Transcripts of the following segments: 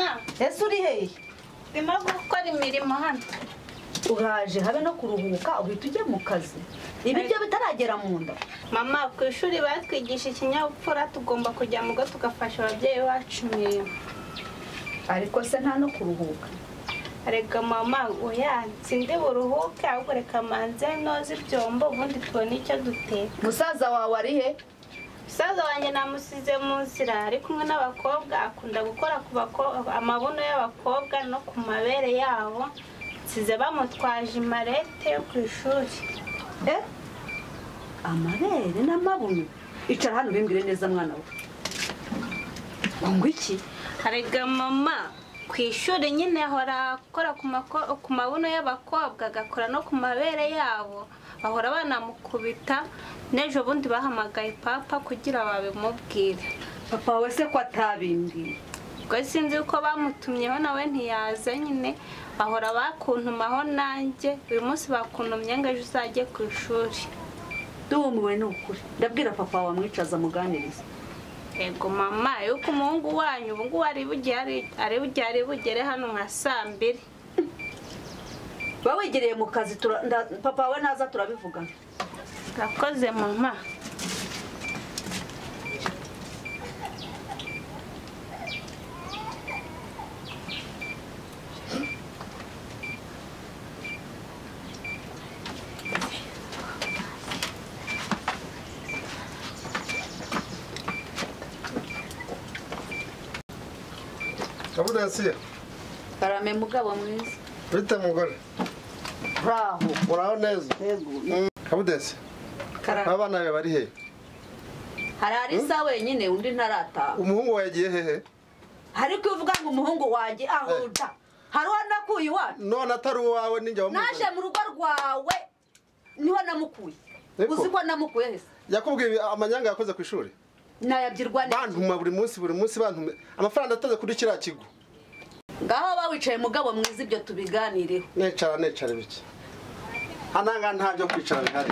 Mama. Ese uri hehe? Ndimo gukora imirimo hano. Uraje habe no kuruhuka uhita ujya mu kazi. Ibiryo bitaragera mu nda. Mama, ku ishuri batwigisha ikinyabupfura, tugomba kujya mu rugo tugafasha ababyeyi bacu imirimo. Ariko se nta no kuruhuka. Rega mama, oya nsinde buruhuke, ahubwo reka manze noze ibyombo ubundi tubone icyo duteka. Musaza wawe ari he? Musaza wanjye namusize mu nzira ari kumwe n'abakobwa, akunda gukora ku amabuno y'abakobwa no ku mabere yabo. Nsize bamutwaje imarete yo ku ishuri. Amabere n'amabuno? Icara hano ubimbwire neza mwana we. Ngo iki? Rega mama, ku ishuri nyine ahora akora ku mabuno y'abakobwa, agakora no ku mabere yabo, bahora banamukubita. N'ejo bundi bahamagaye papa kugira babimubwire. Papa we se ko atabimbwiye? Ubwo sinzi uko bamutumyeho nawe ntiyaza nyine, bahora bakuntumaho nanjye. Uyu munsi bakuntumye ngo ejo uzajye ku ishuri. Ndumiwe ni ukuri. Ndabwira papa wamwicaza amuganiriza. Yego mama, yuko umuhungu wanyu ubu ngubu ari bugere hano nka saa mbiri. Ba wegereye mu kazi, papa we naza turabivugana. Urakoze mama. Kabudansiya. Karame mugabo mwiza. Bite mugore? Bravo. Muraho neza. Yego. Kabudansiya. Karame. Abana be bari he? Hari Arisa wenyine undi ntarataha. Umuhungu wawe yagiye hehe? Ariko uvuga ngo umuhungu wanjye ahuda. Hari uwo nakuye iwacu. None atari uwawe ninjye wamuzanye. Naje mu rugo rwawe niho namukuye. Uzi ko namukuye hese? Yakubwiye amanyanga yakoze ku ishuri? Nayabyirwa neza. Bantuma buri munsi bantuma amafaranga ataze kuri kiriya kigo. Ngaho bawicaye mugabo mwiza ibyo tubiganireho. Necara bike. Ananga ntabyo kwicara bihari.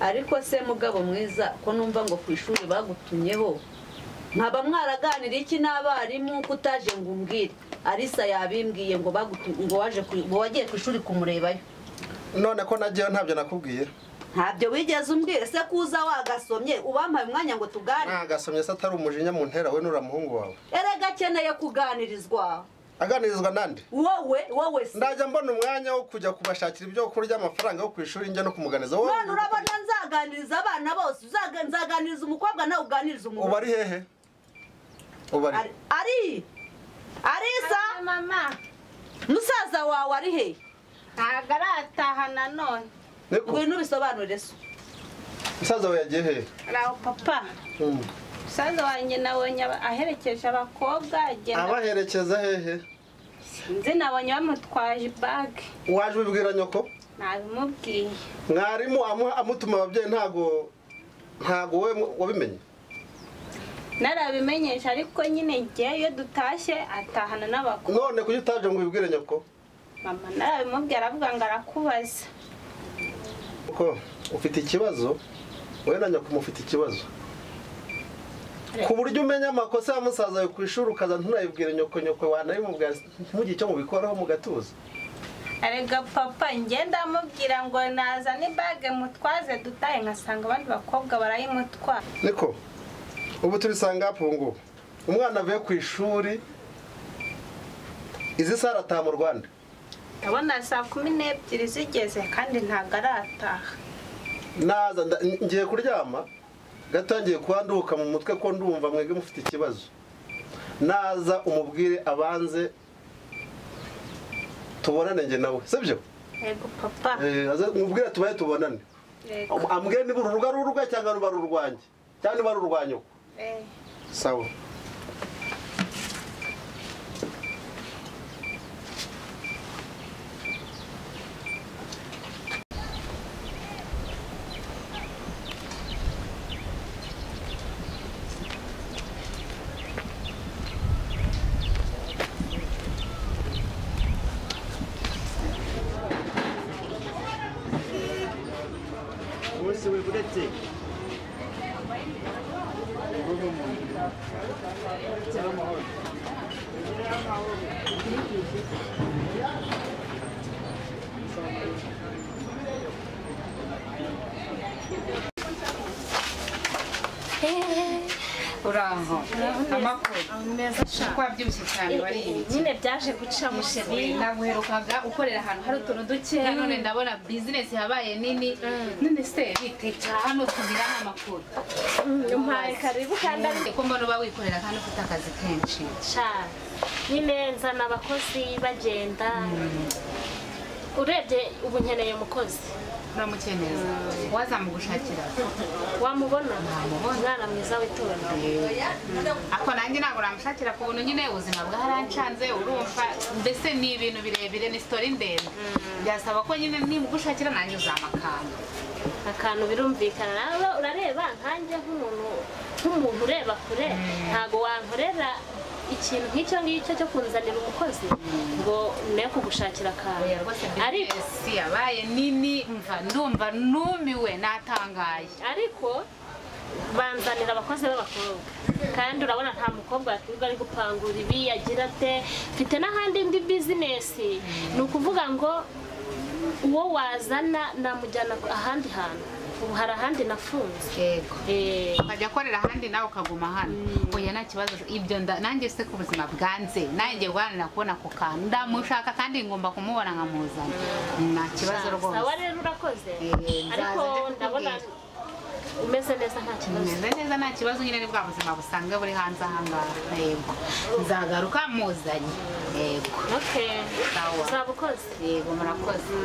Ariko se mugabo mwiza ko numva ngo ku ishuri bagutumyeho, nkaba mwaraganira iki n'abarimu kutaje ngo umbwire? Arisa yabimbwiye ngo ngo waje ngo wagiye ku ishuri kumurebayo. None ko nagiye ntabyo nakubwiye. Ntabyo wigeze umbwira se kuza wagasomye ubampaye umwanya ngo tuganire. Nagasomye se atari umujinya mu ntera we nura muhungu wawe. Erega akeneye kuganirizwa. Aganirizwa nande? Wowe se. Ndajya mbona umwanya wo kujya kubashakira ibyo kurya, amafaranga yo ku ishuri njya no kumuganiza wowe. None urabona nzaganiriza abana bose, nzaganiriza umukobwa nawe uganiriza umuhungu. Ubu ari hehe? Ubu ari? Ari Arisa mama. Musaza wawe ari he? Ntabwo arataha nanone. Ngwino ubisobanurire so. Musaza wawe yagiye hehe? Araho papa. Musaza wanjye nabonye aherekeje abakobwa agenda. Abaherekeza hehe? Sinzi, nabonye bamutwaje ibage. Waje ubibwira nyoko? Nabimubwiye. Mwarimu amutuma ababyeyi ntago wowe wabimenye? Narabimenyesha ariko nyine ngiye iyo dutashye atahana n'abakobwa. None kuki utaje ngo ubibwire nyoko? Mama narabimubwiye aravuga ngo arakubaza. Ko ufite ikibazo, wowe na nyoko mufite ikibazo. Ku buryo umenya amakosa ya musaza wawe ku ishuri ukaza ntunayibwire nyoko wanabimubwira ntugire icyo mubikoraho mugatuza. Erega papa ngenda amubwira ngo nazane ibage mutwaze dutahe, nkasanga abandi bakobwa barayimutwara. Niko ubu turisanga hapo ngubu. Umwana avuye ku ishuri izi sara ataha mu Rwanda. Ndabona saa 12 zigeze kandi ntabwo arataha. Naza ngiye kuryama gatangiye kwanduka mu mutwe ko ndumva mwege mufite ikibazo. Naza umubwire abanze tubonane nge nawe, sibyo? Yego papa. Aza umubwire tubaye tubonane. Ambwire niba ururuga ari ururwa cyangwa ruba rurwanjye cyangwa niba rurwanyoko. Sawa. Uraho amakuru wabyibushye cyane wariye nyine byaje guca musheri naguherukaga ukorera ahantu hari utuntu dukeya none ndabona business yabaye nini none se bitekera hano tugira amakuru mpaye karibu kandi ko mbona uba wikorera kandi ufite akazi kenshi sha nyine nzana abakozi bagenda urebye ubu nkeneye umukozi uramukeneza wazamugushakira wamubona umwana mwiza witonda ako nanjye ntabwo namushakira ku buntu nyine ubuzima bwarancanze urumva mbese ni ibintu birebire ni sitori ndende byasaba ko nyine nimugushakira nanjye uzama akantu akantu birumvikana nawe urareba nkanjye nk'umuntu ureba kure ntabwo wankorera ikintu nk'icyo ngicyo cyo kunzanira umukozi ngo ne kugushakira akantu ariko si yabaye nini mva ndumva numiwe natangaye ariko banzanira abakozi b'abakobwa kandi urabona nta mukobwa wakwirirwa ari gupangura ibi yagira ate mfite n'ahandi ndi bizinesi ni ukuvuga ngo uwo wazana namujyana ahandi hantu ubu hari ahandi nafunze yego ukajya akorera ahandi nawe ukaguma hano oya nta kibazo ibyo nanjye se ku buzima bwanze nanjye guharanira kubona ako kantu ndamushaka kandi ngomba kumubona nkamuzana nta kibazo rwose sawa rero urakoze ariko ndabona umeze neza nta kibazo umeze neza nta kibazo nyine ni bwa buzima busanzwe buri hanze aha ngaha yego nzagaruka muzanye yego sawa uzaba ukoze yego murakoze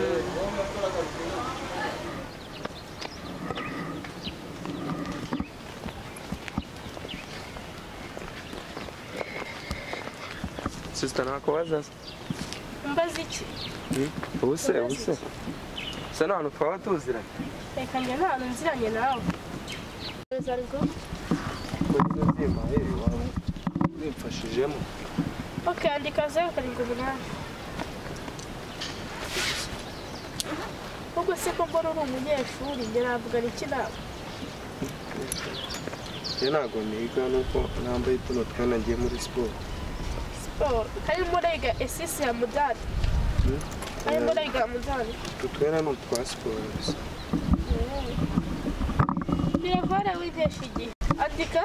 Sister nakubaza mbaza iki ubuse ubuse se nta hantu twaba tuziranye reka njye nta hantu nziranye nawe wimfashijemo ok andika 0 7 8 ubwo se ko mbona uri umunyeshuri njye navugana iki nawe njye ntabwo niga nuko nambaye tuno twenda ngiye muri siporo siporo harimo urega esisi ya mudari harimo urega mudari utu twenda ni utwa siporo gusa biravara wintesha igihe andika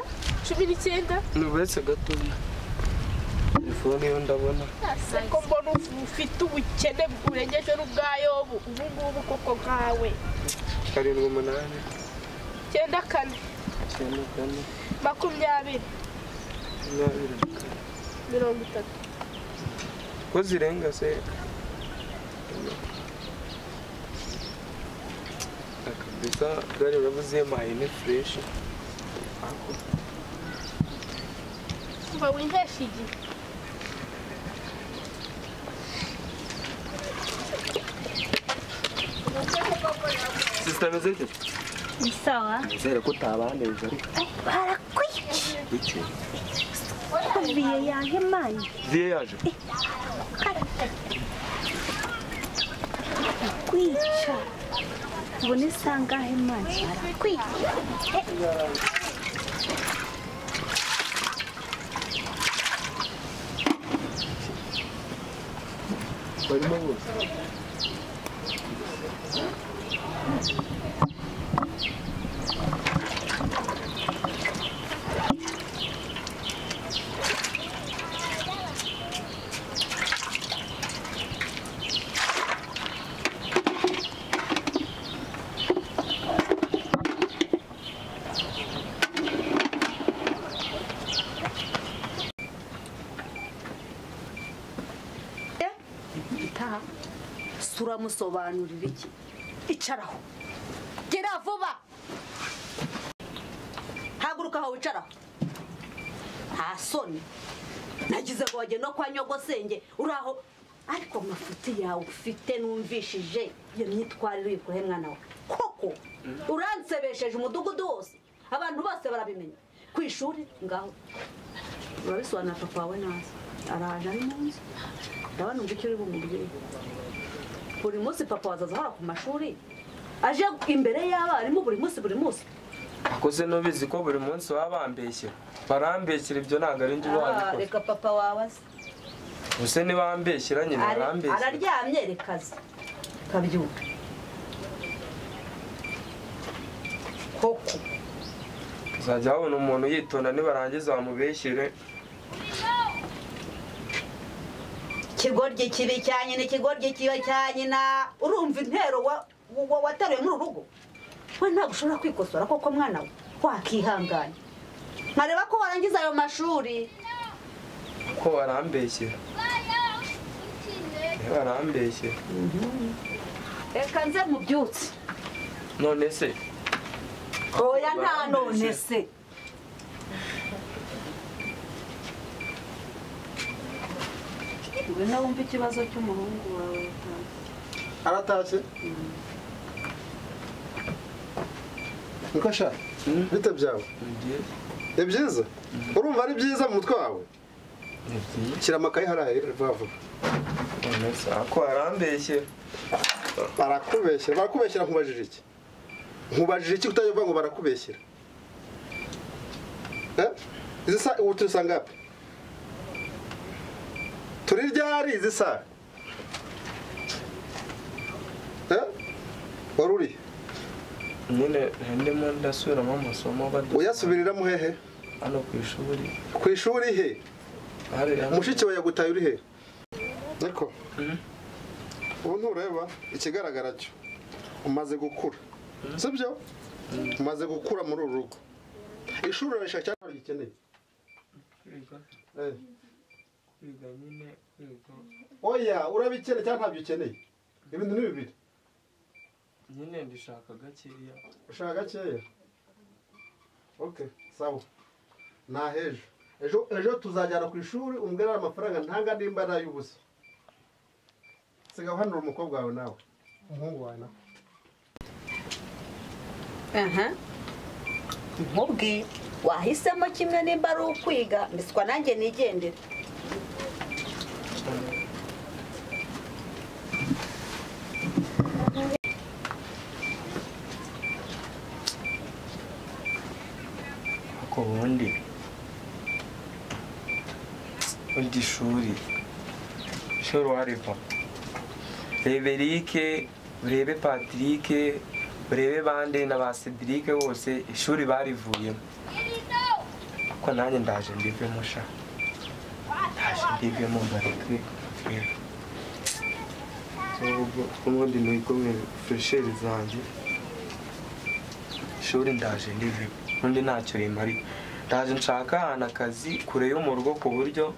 19 ni uretse gatoya telefone yo ndabona ko mbona ufite ubukene burengeje n'ubwayobu ubu ngubu koko nkawe 7 8 9 4 9 4 20 24 30 ko zirenga se kabisa gari uravuze mayi ni fresh mba wintesha igihe Sister meze ni sawa nizere ko utabandeje ariko barakwica iki viye yahemanye viye yaje kwica ubu ni sangahe mani barakwica barimo bose Turamusobanurira iki icaraho gera vuba haguruka aho wicaraho nta soni nagize ngo wagenda no kwa nyogosenge uraho ariko amafuti yawe ufite numvishije iyo myitwarire uyikuhe mwana we koko uransebesheje umudugudu wose abantu bose barabimenya ku ishuri ngaho urabisobanura papa wawe naza araje ari mu nzu ndabona umva icyo uri bumubwire buri munsi papa wazaza ahora ku mashuri aje imbere y'abarimu buri munsi buri munsi Akoze nubizi ko buri munsi baba bambeshyira. Barambeshyira ibyo ntago ari njye wabikoze. Reka papa wawe aze. Use nibambeshyira nyine barambeshyira. Araryamye rekaze. Kabyuka. Koko. Uzajya wabona umuntu yitonda nibarangiza bamubeshyire. Ikigoryi kibi cya nyina, ikigoryi kibi cya nyina. Urumva intero wateruye muri urugo. We ntabwo ushobora kwikosora koko mwana we wakihangana. Nkareba ko warangiza ayo mashuri. Ko barambeshyira. Barambeshyira. Reka nze mubyutse. None se? Oya nta none se. Ngwino wumve ikibazo cy'umuhungu wawe aratashye. Niko sha bite byawe? Ni byiza. Urumva ari byiza mu mutwe wawe? Ni byiza. Shyira amakayi hariya vuba vuba. None se ako arambeshye. Barakubeshyera, barakubeshyera nkubajije iki? Nkubajije iki utajya uvuga ngo barakubeshyera? Izi sa ubu turi sangapi? Turi ryari izi sa? Wari uri? Nyine ndimo ndasubiramo amasomo badu. Uyasubiriramo hehe? Hano ku ishuri. Ku ishuri he? Mushiki wawe yagutaye uri he? Niko. Ubu ntureba ikigaragara cyo umaze gukura. Sibyo? Umaze gukura muri uru rugo. Ishuri urarishaka cyangwa urikeneye? Kwiga. Kwiga nyine kwiga. Oya, urabikeneye cyangwa ntabyo ukeneye? Ibintu ni bibiri. Nyine ndishaka gakeya. Ushaka gakeya? Okay, sawa. Na hejo. Ejo tuzajyana ku ishuri umbwira amafaranga ntanga nimba arayubusa. Siga hano umukobwa wawe nawe. Umuhungu wawe nawe. Aha. Nkubwi wahisemo kimwe nimba ari ukwiga mbiswa nanjye nigendera. Ako bundi undi shuri shuri wariva rebe Eric, urebe Patrick, urebe bande na ba Cedric bose ishuri barivuyemo. Ko nanjye ndaje ndivemo sha. Ndaje ndivemo bareke. So ubundi nuko fresheri zanjye. Ishuri ndaje ndivemo. Undi ntacyo rimari. Ndaje nshaka ahantu akazi kure yo mu rugo ku buryo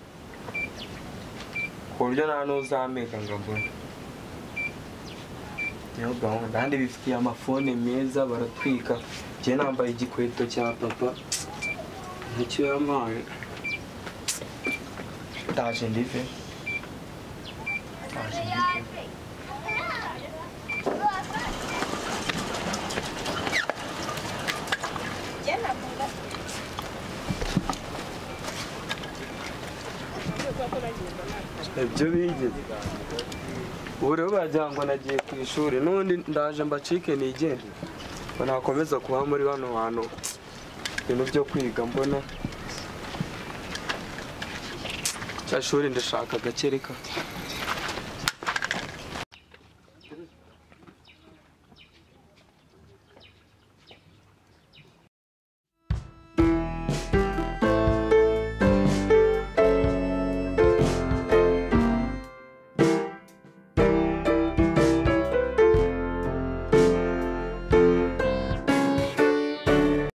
nta n'uzameka ngo mbone. Niyo gahunda kandi bifitiye amafone meza baratwika. Njye nambaye igikweto cya papa nicyo yampaye. Ndaje ndive. Ndaje ndive. Ibyo bigeze ubu rero bagira ngo nagiye ku ishuri n'ubundi ndaje mbacike nigende ngo nakomeza kuba muri bano bantu ibintu byo kwiga mbona cya shuri ndashaka gake reka.